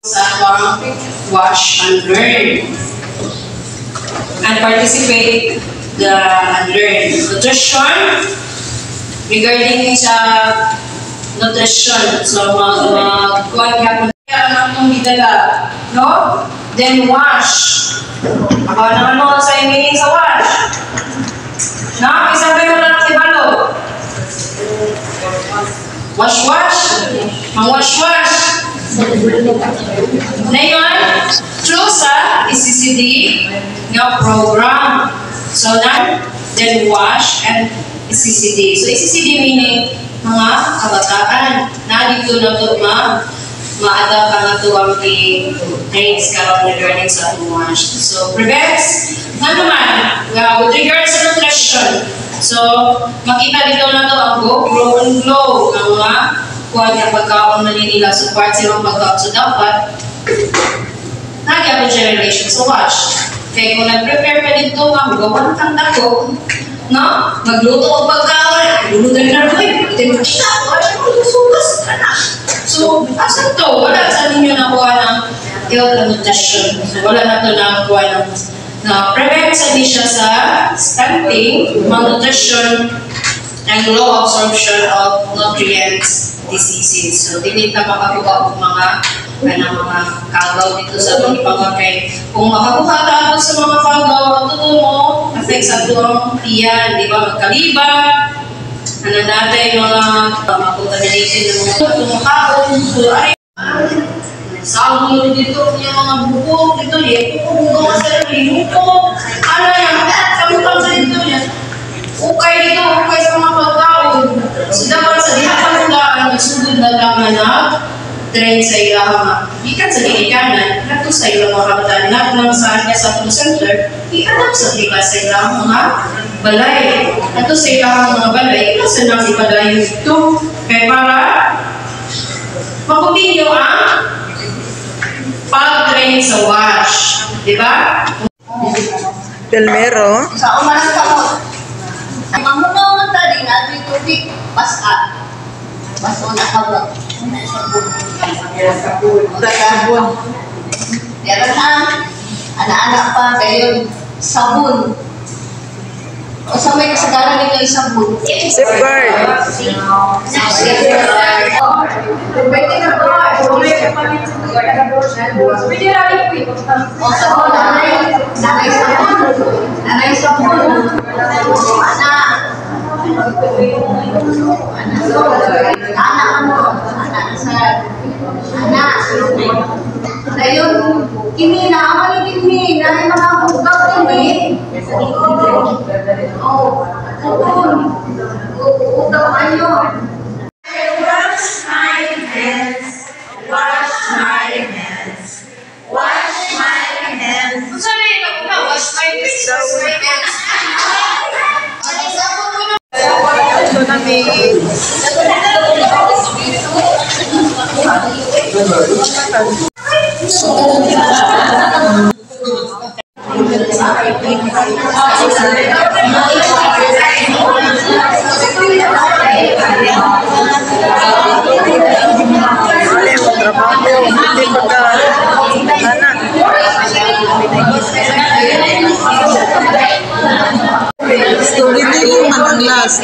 Sa atong WASH and learn and participate the and learn nutrition, regarding sa nutrition. So mag kuan gyapon ang atong gidala, no? Then WASH, ako naman mo sa meaning sa WASH, no? Isa ba yung wala kibalo? Wash, wash, mang wash, wash na yun through sa ECCD nga program. So that, then WASH and ECCD. So ECCD meaning mga kabataan na dito na to ma-adapt ang ato ang i-trains karon regarding sa atong WASH. So prevents nga naman with regards sa nutrition. So makita dito na to ang go, grow, and glow nga mga kuan nga pagkaon na nila. So part silang pagkaon. So dapat nagyapon siya relation sa WASH. Kaya kung nag-prepare ka dito, nga, gawa kang dako, no? Magluto og pagkaon, lulutan na rin, ito yung makita, wala siya magsugas ka na. So, asan to? Wala sa ninyo nakuha ng health and nutrition. So, wala na to nakuha ng na prevent sa di siya sa stunting, malnutrition, and low absorption of nutrients, diseases. So, dili ta makakuha og mga kanang mga kagaw dito sa atong ipangon kay kung makakuha ta ato sa mga kagaw, ato mo affect sa atong tiyan, di ba? Magkaliba, ano natin mga mga contaminated ng mga tumakaon. So, ay, sabon dito niya mga bukog dito niya, kung sa linuto, ano yan, samutang sa dito niya. Ukay dito, ukay sa mga pagkaon. So, dapat sa diha pa nung daan, nagsugod na lang na train sa ilang mga gikan sa ginikanan, ngadto sa ilang mga kabataan, not lang sa kanya sa atong center, i-adapt sa nila sa ilang mga balay. Ngadto sa ilang mga balay, ila sa nang ipadayon ito. Kaya para makontinue ang pag-train sa WASH. Di ba? Pelmero. Sa umanang kamot. Ang mamunaw man ta di na tubig basa. Baso na kamot. Sabon. Sabon. Meron na ana-ana pa dayon sabon. O sa may kasagaran ninyo yung sabon? Safeguard. Safeguard. Pwede O sabon, nanay, nanay sabon. Nanay sabon. Ana. Ana ano? Ana sa ana. Dayon kini na ako ni kini na mga bugaw kini. Oh, utol. Utaw ayo. Wash my hands, wash my hands, wash my hands. Kung saan na yun, wash my face, wash my hands. Ito na may Wala mo trabaho. Hindi pagka ana. Storytelling man ang last.